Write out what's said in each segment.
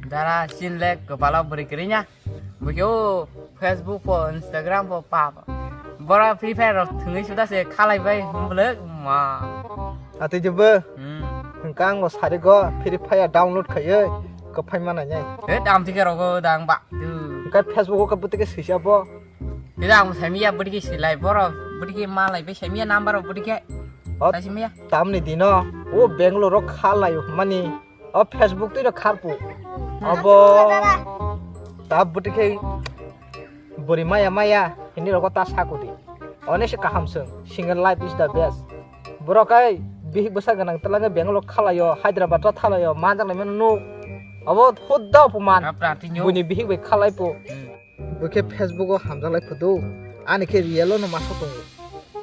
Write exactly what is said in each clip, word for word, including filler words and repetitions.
Dara chin le kopalo bwrwi kwrwi nya. Bwkhe o Facebook po, Instagram po pa. Bora Free Fire rok thwngwi suda se khalai bai hwnbwlwk ma. Atwi jebo. Hmm. Hwnkha ang bo sari go Free Fire download khaiwi kwphai manai nai. He dam thike rogo dang ba. Du. Hwnkha Facebook o ka bwtike sisa bo. Tida ang saimiya bwdiki silai borok bwdiki malai bai saimiya number rok bwdiki. O saimiya. Tamni dino o Bangalore rok khalai mani o Facebook twi rok kharpu. Obo ta bwdiki bwrwi maya maya hini rogo ta sakudi. One se kaham sung single life is the best. Borok ai bihik bwsa gwnang twlangwi Bangalore khalaio Hyderabad o thalaio manjaknai mano nuk. Obo hudda opuman. Buini bihik bai khalai pu. Hmm. Bwkhe Facebook o hamjaklai phudu, ani khe real o no masa tongo.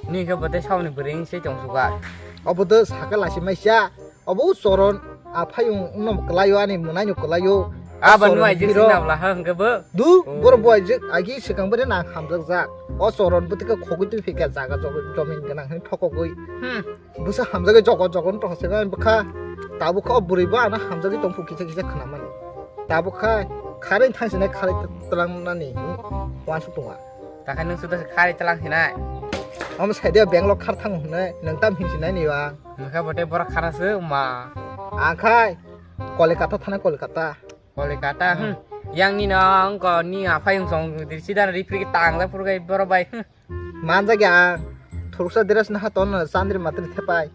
Ni khe bo tei saboni bwrwi wng se tong suka. Obo do sakha lachi maisa, obo u Choron aphai wng no kwlaio, ani mwnaino kwlaio. Abo Choron nwng aijwk hero. Singna bwla ha hwnkhe bo. Du, oh. Borok bo aijwk agi swkang bwrwi nang hamjakjak. O Choron bwtwi khe khogwi twi phika jaga jogwi domin gwnang hwnwi thokogwi. Hmm. Bwsa hamjagwi jogon jogon tongsa se bwkha. Tabuk kha o bwrwi bo ano hamjagwi tongphu kisa kisa khnamani. Tabuk kha kharwi thangsinai kharwi twlangnani wansuk tonga. Takhai nwng suda se kharwi twlang sinai. Omo saide Bangalore khar thango hwnwi nwng tam hinsinai ni ba. Nwkha bote borok khana se ma. Ang khai Kolkata thana Kolkata. Kolkata, hmm. Hmm. Yang ni no ang ko ni aphai wng song diri sida ripri tang la purgai borok bai. Hmm. Manjak ya, thuruksa dress naha ton chandri matri thepai.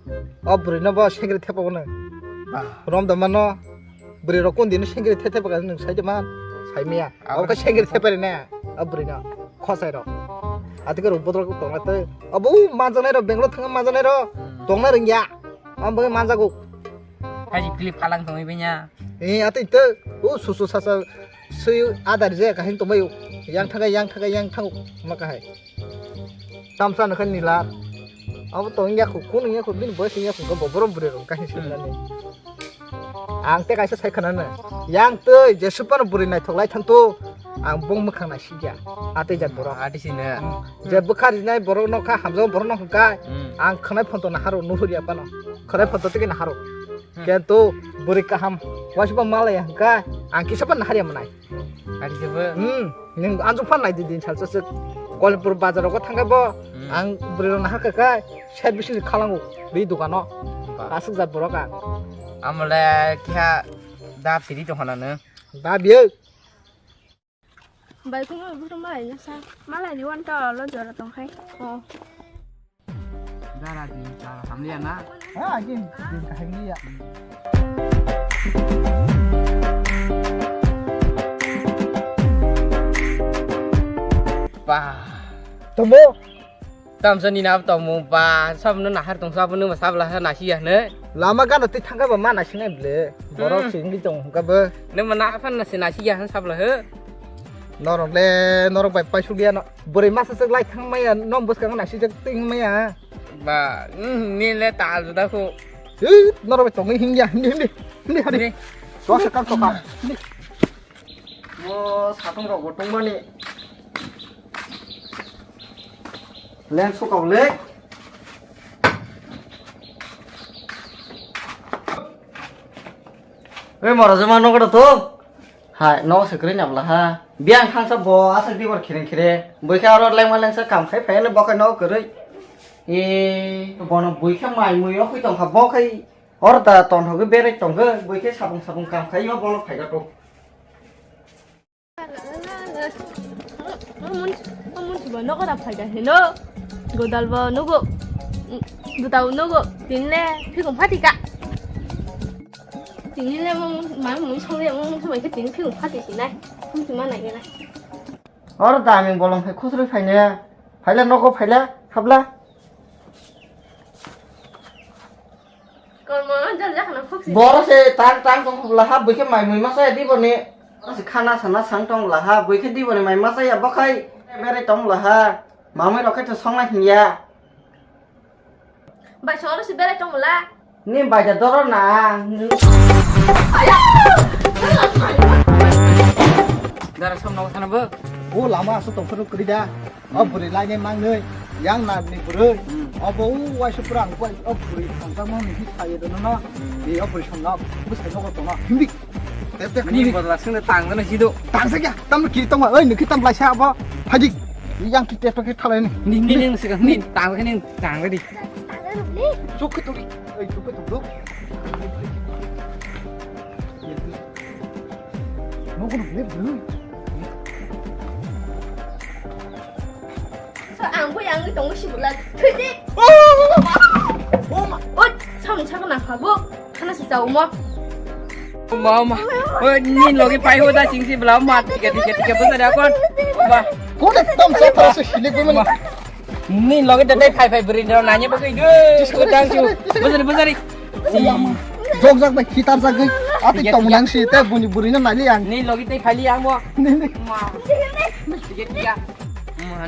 O bwrwi no bo sengri thepa bono. Bah. Rom da mano. Bwrwi rok kun dino sengri the thepa ka nwng sai de man. Sai miya. Abo khe sengri thepa rina. O bwrwi no. Khosai rok. Ati khe rok bodol ko tongna te. Abo manjaknai rok Bangalore thang manjaknai rok. Hmm. Tongna rwngya. Am bai manjago. Haji pili phalang tongwi benya. Eh, ati te. O susu sasa sui adar je kahing tongbai. Yang thagai yang thagai yang thang ma kahai. Tamsa nokha nila. Abo to wngya khu, kun wngya khu, bini boyes wngya khu, bo borom bwrwi rok kaisa sinani. Ang te kaisa sai khana no. Yang tei je super bwrwi naithok lai thang to. Ang bong mwkhang nai sigya. Atei jat borok. Ati sino. Hmm. Je bwkha rinai borok no kha hamjao borok no hwnkha. Hmm. Ang khwnai phonto naharo nuhur ya pano. Khwnai phonto tiki naharo. Hmm. Kento bwrwi kaham. Waisba malaya hwnkha. Ang kisa pan nahar ya manai. Ari jebo. Hmm, nung anjung fan nai di din salsa sik. Kolpur bazar rogo thangkhe bo, hmm, ang bwrwi rok nahar kha kha, side bising khalango, ri dukano. Ba. Aswk jat borok ang. Amole kya dap siri to hana ne. Dap ye. Bai kuno buru malai na sa. Malai ni wan ta lo jora tong khai. Oh. Dara di, dara hamliya na? Ha, din, din kaham liya. Bah. Tomo? Tamsa ni nap tomo ba, sab no nahar tong sab no sabla ha nasi ya ne. Lama gana twi thangka ba ma nasi nai ble. Borok, hmm, sing di tong ka ba. Ne ma na phan nasi nasi ya han sabla he. Norok le, norok bai paisuk ya no. Bwrwi masa swk lai thang maya, nong bwskang nai sijak ting maya. Ba, mm, ni le ta juda khu. Ih, norok bai tongwi hingya, hindi, hindi, hindi, hindi. Hindi. Dosa kang toka. Hindi. Mo satung rok bo tongmani. Leng sukau le. Oi, mora jema nogo to. Hai, no se kwrwi nabla ha. Biyang thangsa bo aswk dibor khireng khire. Bwikha oro lengma lengsa kam khai phaiya le bo khai no kwrwi. E, bono bwikha mai mui o khui tongkha bo khai oro da tongthogwi berai tongkha. Bwikha sabung sabung kam khai o bolok phaiga to. Omun, omun sibo nogo da phaida hino. Godal bo nugo. Dutao nugo. Tinle phikung phatika. Tinle mo ma mui songle mo mui sobai khe tin phikung phati sinai. Phung sima nai gena. Oro da ami bolong phai khosroi phaine. Phaila nogo phaila habla. Kormo jal jakhana khuk si. Boro se tang tang tong khubla ha bwikhe mai mui masa di boni. Oro se khana sana sang tong la ha bwikhe di boni mai masa ya bokhai. Berai tong la ha. Mamui rok khai to songna hinya. Bai soro se berai tong la. Ni bai da doro na. Dara som no sana bo. O lama aso tong khuru kri da. O bwrwi lainai mangnwi, yang narni bwrwi. Hmm. Obo o waisa pura ang bai o bwrwi tongjakma ni hi sayo dono no. Hmm. Be o bwrwi somno, bwsai nogo tongno. Hindi. Tep tep ni. Ni bodola sung tang na sido. Tang sa kya? Tam kiri tong. Oi, nukhi tam lai sa abo. Haji. Yang ki tep tep thalai ni. Ni ni ni sika ni tang ni tang di. Chuk ke tu. Oi, chuk ke tu. Mau kena beli beli. So, ang bo yang tong si bula. Thuji. Oh, oh, oh, oh, ma. Oi, sam sa na ha bo. Khana si chau mo. Ma ma. Oi, ni logi pai ho da sing si bula ma. Tiga tiga tiga bula da kon. Ma. Kau dah tam sa terasa hilik pun ma. Ni logi da dai pai pai beri dah nanya bagai. Kau dah si. Besar besar. Jok jak bai khitar jak gai. Ati tong nang si te buni buri na nali ang. Ni logi te khali ang bo. Ni ni. Ma. Tiga tiga.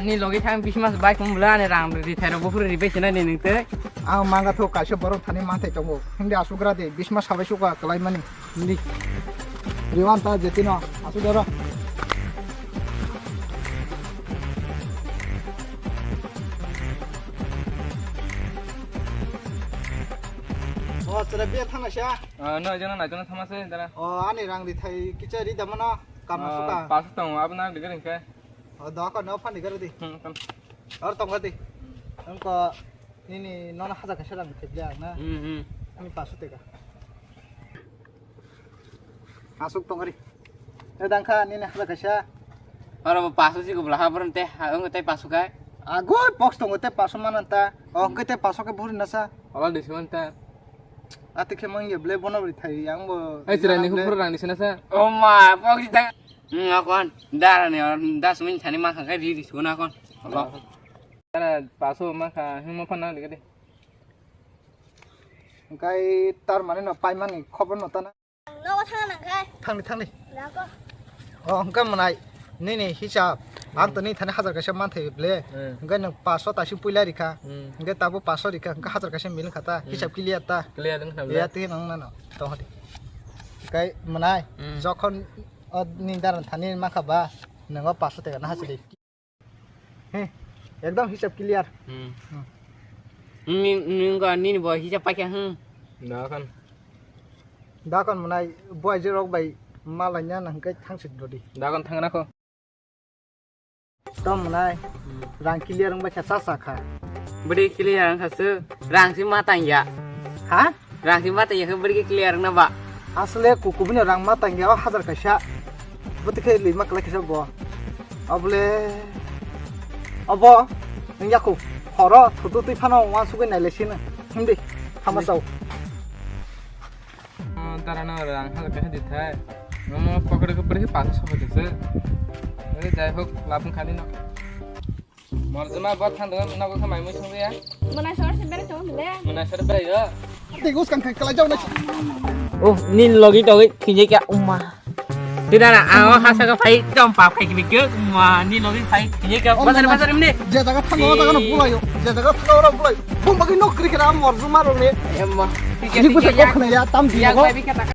Ni logi thang bismas bai kum bla ne rang ri thai ro bo phuru ri bai sina ni ning te. Ang manga tho kaisa borok thani manthai tongo. Hindi asugra de bismas sabai suka kalai mani. Hindi. Riwan ta jetino asugara. O sere bia thana sha. Ah, no, jana na jana thama se dara. O ani rang ri thai kicha ri damana kam suka. Pas tong abna de gering ke. O doka no phani gari di. Hmm, kan. Or tong di. Engko nini nona hajar kaisa rang thebli ang na. Hmm, hmm. Ani paso teka. Asuk tong gari. E dangkha nini hajar kaisa. Oro bo paso si gubla ha borom te ha engko te paso kai. Agoi box tong te paso manan ta. O engko te paso ke buri nasa. Ola disi man ta. Ati khe mang ye ble bono bri thai yang bo. Ai chira ni hupur rang disi nasa. O ma box ta. Hmm, akon, dara ni, or, das min thani ma kha ri ri suna akon. Alo. Dara paso ma kha, himo phana de de. Engkai tar mane no pai mani khobor no tana. Nogo thang nang khai. Thang ni, thang ni. Rago. O, engkai manai. Nini hisab. Ang to ni thani hajar kaisa man thai ble. Hmm. Engkai nang paso ta si puila rikha. Hmm. Engkai tabo paso rikha, engkai hajar kaisa mil khata. Hmm. Hisab clear ta. Clear wng khna ble. Ya ti nang nano. Tong hadi. Engkai manai. Hmm. Jokhon O ni daran thani ma kha ba, nang o paso teka na hasidi. He, ekdom hisab clear. Hmm. Hmm. Ni, ni ga nini bo hisab paikha, hmm. Dakan. Dakan manai bo aje rok bai malanya nang kai thangsit dodi. Dakan thangna ko. Tom nai, rang clear wngbai kha cha cha kha. Bwrwi clear wngkha se, rang si ma tang ya. Ha? Rang si ma tang ya khe bwrwi clear wngna ba. Asle kuku bini rang ma tang ya o hajar kaisa. Bwtwi khe lima kwlai kisa bo. Obole, obo, wng yaku, horo, thutu twi phano wansugwi nailai sino. Hindi, hama chao. Dara no rang hajar kaisa di thai. Nono pocket ko beri paso sobo dese. Oi, jai hok, lapung khani no. Morjuma bot thang dong, nogo kha mai mui song ya. Mona sor se bere tong le. Mona sor bere yo. Tigus kan kai kalai jao na. Oh, ni logi togi khije kya umma. Tidak na, awo hasa ka phai tom pa phai kibik ke umma, ni logi phai khije kya. Bazar bazar mne. Je jaga thango jaga no bulayo. Je jaga thango ro bulayo. Bum bagi nok kri kra morjuma ro ne. Emma. Ni busa kok khna ya tam di.